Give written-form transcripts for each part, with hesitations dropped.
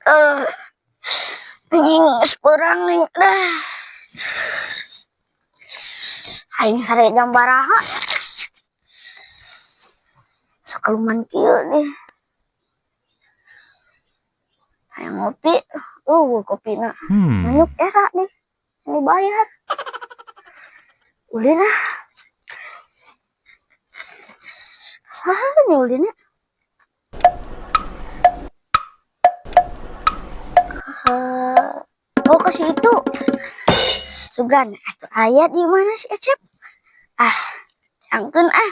Anjing geus beurang nih dah. Aing sare jam baraha. Sakaluman kieu deh. Hayang ngopi, kopina. Manyuk era nih. Ini bayar. Ulin ah. Saha nih ulinnya? Oh kasih itu. Sugan, atuh aya di mana si Ecep? Ah, angkeun ah.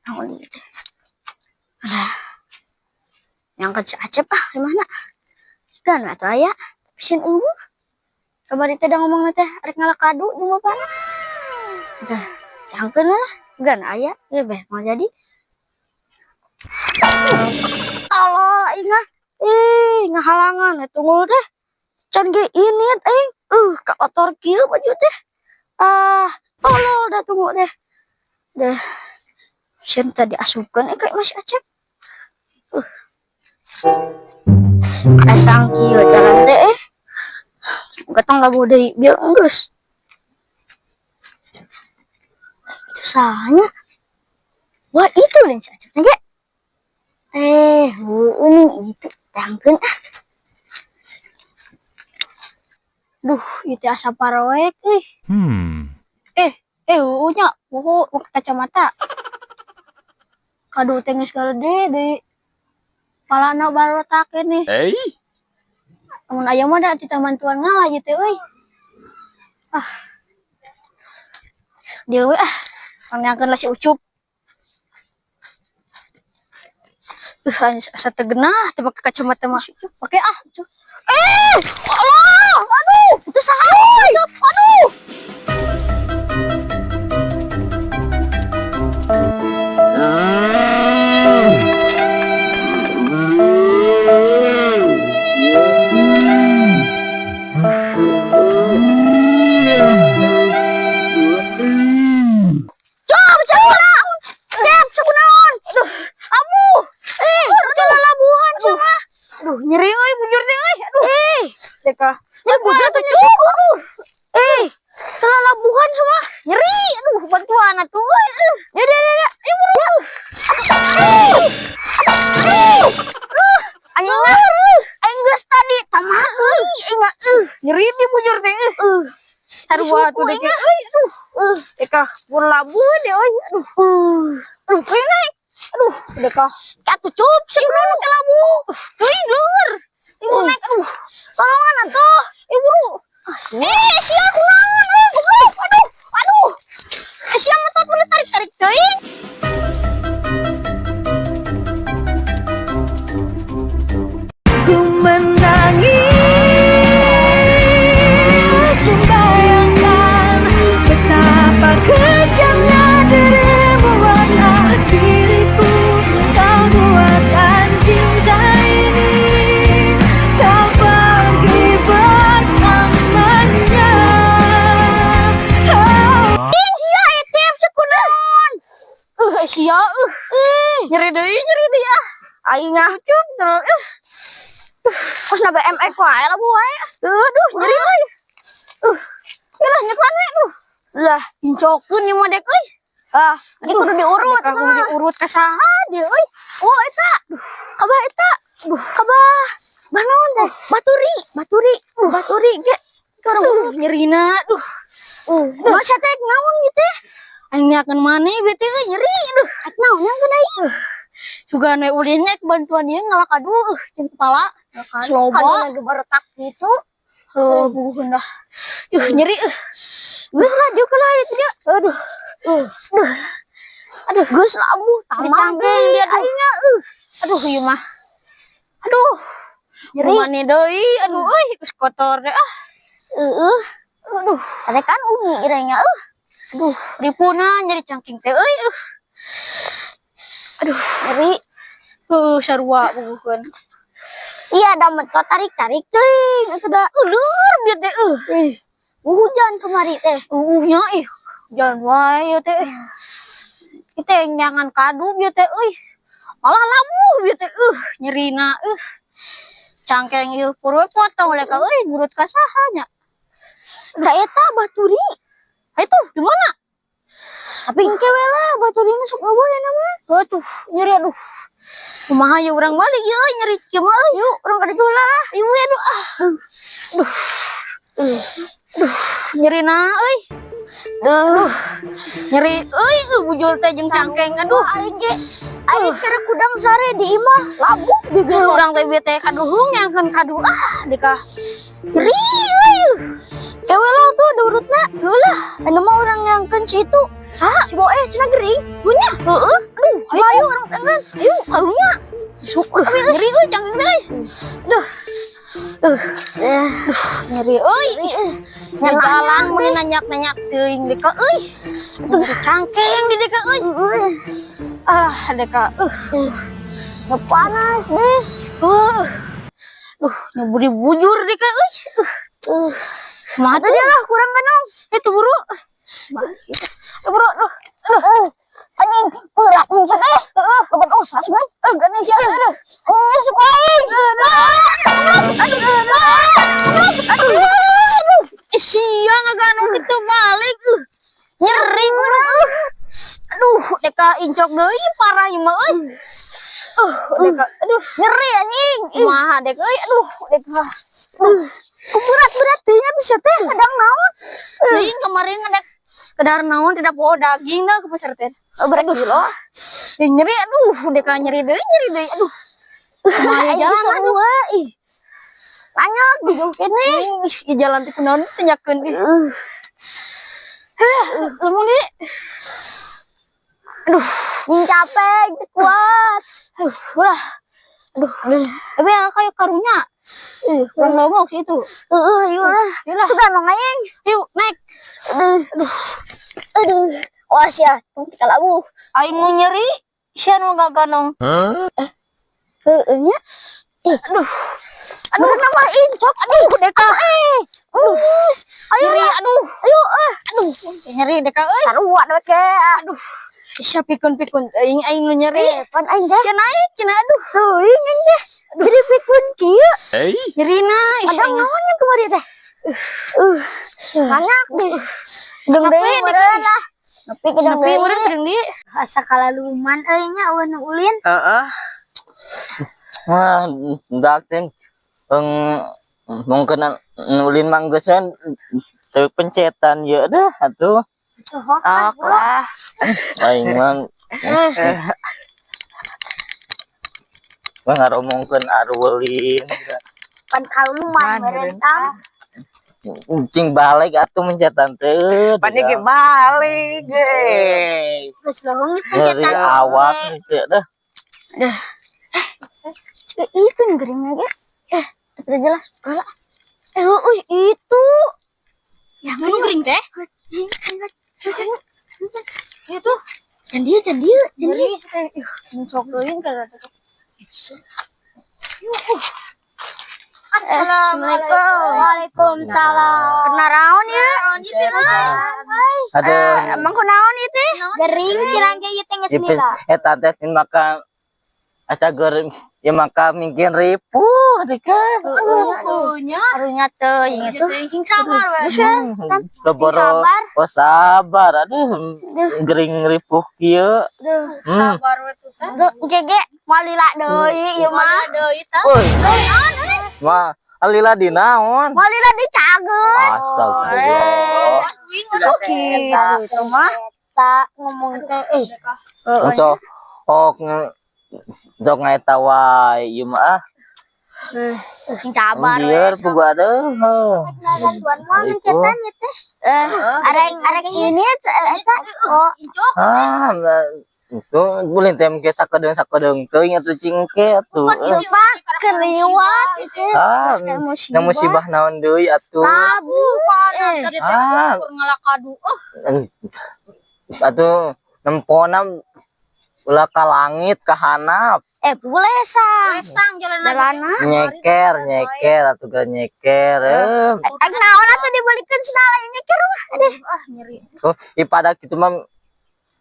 Naon ieu teh? Alah. Nyangkeun si Acep ah di mana? Sugan atuh aya, tapi sieun eueuh. Kamari teh da ngomongna teh rek ngala kadu jeung bapana. Dah, cangkeun lah. Sugan aya, ieu beh moal jadi. Allah, aing mah. Ih, ngahalangan we tunggul teh. Can ge init aing. Kaotor kieu baju teh. Ah, tolol dah tunggu teh. Dah. Sieun tadi asupkeun ka imah si Acep. Asang kieu jalan teh eh. Gatang labuh deui bieu enggeus. Itu sahanya. Wah, itu lain si Acep ge. Heueuh itu tangkeun ah. Duh, ieu teh asa paroek euy. Heueuh nya, poho make kacamata. Kadu teh geus galede deui. Palana barotak keneh. Hey. Mun aya mah da tita bantuan ngala ieu teh euy. Ah. Dieu we ah. Pangnyangkeun lah si Ucup. Asa teu genah teu make kacamata mah. Pake ah. Allah, aduh, itu saha? Aduh. Cok, cok, cek, sekunaon. Aduh, abu. Lalabuhan sia. Aduh, nyeri euy bujur deh euy. Aduh. Deka. Ini bujur tuh nyeri. Aduh. Lalabuhan semua. Nyeri. Aduh, bantuan atuh euy. Ya, ya, ya, ya. Ayo buru. Aduh. Aduh. Ayo aing geus tadi tamah euy. Aing mah nyeri di bujur teh euy. Sarua atuh dek euy. Aduh. Deka pun labuh deh euy. Aduh. Aduh, euy naik. Aduh, deka. Atuh cup sekunaon ke labuh. Teuing lur. Ibu naik aduh. Tolongan atuh. Ibu buru. Sia kunaon euy goblok. Aduh, aduh. Sia mah tuh tarik-tarik teuing. Ku menangis membayangkan betapa kejamnya dirimu atas diriku. Kau buatkan cinta ini, kau pergi bersamanya. Oh. Sia Ecep sekunaon. Sia nyeri deui, nyeri deui ah. Aing ngahcuk terus. Kos na BMX wae lah bu wae. Aduh, nyeri euy. Yalah nyeklan we aduh. Lah, incokeun ieu mah dek euy. Ah, ini kudu diurut, Dek, kudu diurut ka saha dia euy. Oh, eta. Duh, kabah eta. Duh, kabah. Banaon teh? Baturi, baturi, baturi ge. Aduh, nyerina, duh. Masa teh naon gitu ya? Aing nyakeun maneh bete euy nyeri, duh. Ek naon yang kena ieu? Sugan we ulin nya bantuan ieu ngalak aduh, jeung kepala. Sloba. Kadu lagi baretak gitu. Heuh, bubuhun dah. Yuh, nyeri euy. Geus lah dieu kena ieu dia. Aduh. Aduh. Aduh, geus labuh tamang Dicangkeng dia, aduh. aing Aduh, ieu mah. Aduh. Nyeri. Mane deui, aduh euy, geus kotor deh ah. Heeh. Aduh, Sarekan umi kiranya euy. Aduh, ripuna nyeri cangking teh euy. Aduh, nyeri. Sarua bubuhkeun. Iya, da metot tarik-tarik teuing atuh da. Ulur bieu teh euy. Ih, hujan kemari teh. Nya ih, hujan wae ieu teh. Kita yang nyangan kadu bieu teh euy. Malah labuh bieu teh nyerina euy. Cangkeng ieu purut potong deka euy, nurut ka saha nya? Da eta baturi. Itu di mana? Tapi engke we lah baturi mah sok eueuh ya nama. Oh tuh, nyeri aduh. Kumaha ya urang balik ya euy, nyeri kieu mah euy. Yuk, urang ka ditu lah. Ieu we aduh ah. Duh. Duh, nyeri na euy. Duh, Nyeri euy, bujur teh jeung cangkeng aduh. Aing ge aing keur kudang sare di imah, labuh di Duh, urang teh bete kaduhung nyangkeun kadu ah deka. Nyeri euy. Ewe lah tuh durutna. Heuh lah, Anu mah urang nyangkeun si itu. Saha? Si Boe cenah gering. Punya. Heeh. Aduh, Ayo urang tangan. ayo karunya. Duh, nyeri euy cangkeng teh euy. Duh. Duh, Eh, nyeri euy. Nya jalan mun nanyak-nanyak teuing deka euy. Duh, cangkeng di deka euy. Ah, deka. Nggak panas deh. Duh, nu bujur deka euy. Kumaha Atau tuh? dia lah kurang ganong. Itu buru. Buru, duh. Heeh. Anjing, berat nih teh. Heeh, bukan usah sih. Eh, geuning sia. Aduh. Eh, sok aing. Aduh, aduh, aduh. Aduh. Eh, sia ngaganong kitu balik. Nyeri buru. Aduh, deka incok deui parah ieu mah euy. Deka, aduh, Nyeri anjing. Kumaha dek euy, aduh, deka. Berat-berat teuing atuh sia teh kadang naon. Teuing kemarin ngedek kedar naon tidak bawa daging dah ke pasar teh. Oh, berapa kilo? Ya, nyeri aduh, deka nyeri deui aduh. Kumaha ya Aing jalan bisa aduh. dua ih. Banyak di kene. Ih, ih, jalan teh kunaon teh nyakeun ih. Lamun deui. Aduh, ini capek, teu kuat. Aduh, ulah. Aduh, tapi ya kayak karunya. Ih, kurang lomok sih itu. Heeh, ieu lah. Yaudah, Tuh ganong aing. Yuk naik. Aduh. Aduh. Awas ya, tong tikalabuh. Aing nu nyeri, sia nu gaganong. Heeh nya. Ih, Aduh, aduh nama incok. Aduh, deka. Aduh. Ayo, Nyeri, aduh. Ayo ah. Aduh, nyeri deka euy. Sarua we ke. Aduh. Sia pikun-pikun aing aing nu nyeri. Eh, pan aing teh. Sia naik cenah aduh. Teuing aing teh. Jadi pikun kieu. Nyerina, ih, Ada aing. naon yang kemarin teh? Banyak deh. Gedeng Capek deui deh, meureun lah. Nepi gedeng Nepi deui. meureun gedeng deui. Asa kalaluman euy nya eueuh nu ulin. Heeh. Wah, dak teh eng mungkin nulin manggesan teu pencetan ye dah atuh. Tuhok ah. Ok lah. Aing mah mah ngaromongkeun arulin. Pan kaluman Man, meureun meureun. tang. Cing balik atuh mencetan teu. Pan iki balik ge. Geus lohong Dari pencetan. awak gitu dah. Eh, itu gering lagi. Eh, tidak jelas. Galak. Eh, oh, itu. Yang nu gering teh? Itu. Jangan dia, jangan dia, jangan Nyeri dia. teh. Ih, sok deui kada. Assalamualaikum. Waalaikumsalam. Kena raon ya? Naon ieu teh euy? Aduh. Emang kunaon ieu teh? Gering cirang ge ieu teh geus Ipin lila. eta teh maka asa geur ya maka mungkin ripuh deka. Aduh, nya. Karunya teuing Ieu itu. teh sing sabar we. Boro Sabar. Oh sabar, aduh gering ripuh kieu. Duh. Sabar we tuh teh. Duh, engke ge moal lila deui ieu mah. Deui tah. Oi. Mah alila di naon? Moal lila deui cageun. Astagfirullah. Wing Gitu mah. Eta ngomong teh eh. So, oh jok ngaeta wae ieu mah ah. Sing sabar we. Biar pugu aduh. Bantuan mah mencetan ya teh. Eh, arek arek ini eta oh Incok. Ah, itu boleh tem ke sakedeung sakedeung teuing atuh cingke atuh. Pak keliwat itu. Ah, Terus na musibah naon deui atuh. Tabu Bukan tadi teh Ah. ukur ngalakadu. Oh, Atuh nempona ulah ka langit ka hanap. Eh, bulesang. lesang jalan Jalana. Nyeker, nyeker atuh ga nyeker. Eh, Eh, naon atuh dibelikeun sendal nyeker mah. Ah, nyeri. oh, ipada kitu mah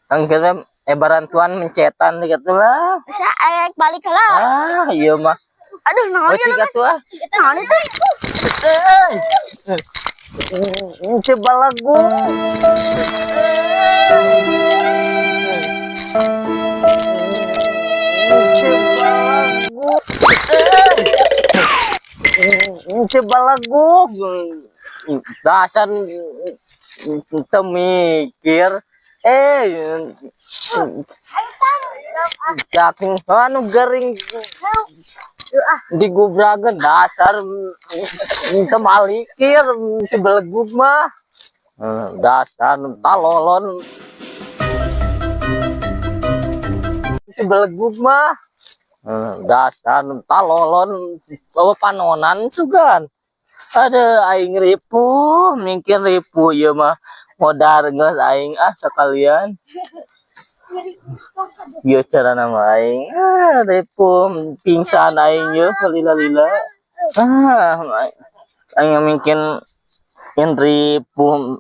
angkeun mah ebaran tuan mencetan gitu lah. Bisa balik heula. Ah, iya mah. Aduh, naon Oh, ya? cik atuh ah. Naon itu? Eh. Coba lagu. Coba lagu. Coba lagu. Dasar teu mikir. Eh, Jaking anu gering digubragan dasar teu malikir si belegug mah. Eh, dasar talolon si belegug mah. Eh, dasar talolon bawa panonan sugan. Ada aing ripuh, mikir ripuh ieu mah, modar geus aing ah sekalian. Ieu cara nama aing ah ripuh, pingsan aing ye lila-lila. Ah, aing mungkin ripuh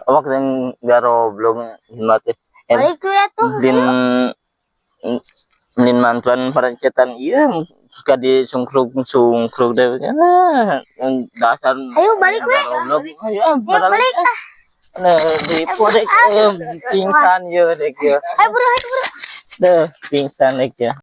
awak yang garoblong mati. Balik tuh ya tuh. Din din mantuan perencetan ieu ka di sungkrug sungkrug deh, ah, dasar. Ayo balik we. Garoblong, ayo ah, Ayo balik. balik ah. Nah, ripuh dek, pingsan ye dek ye. Ayo bro, ayo bro. Deh, pingsan dek ya.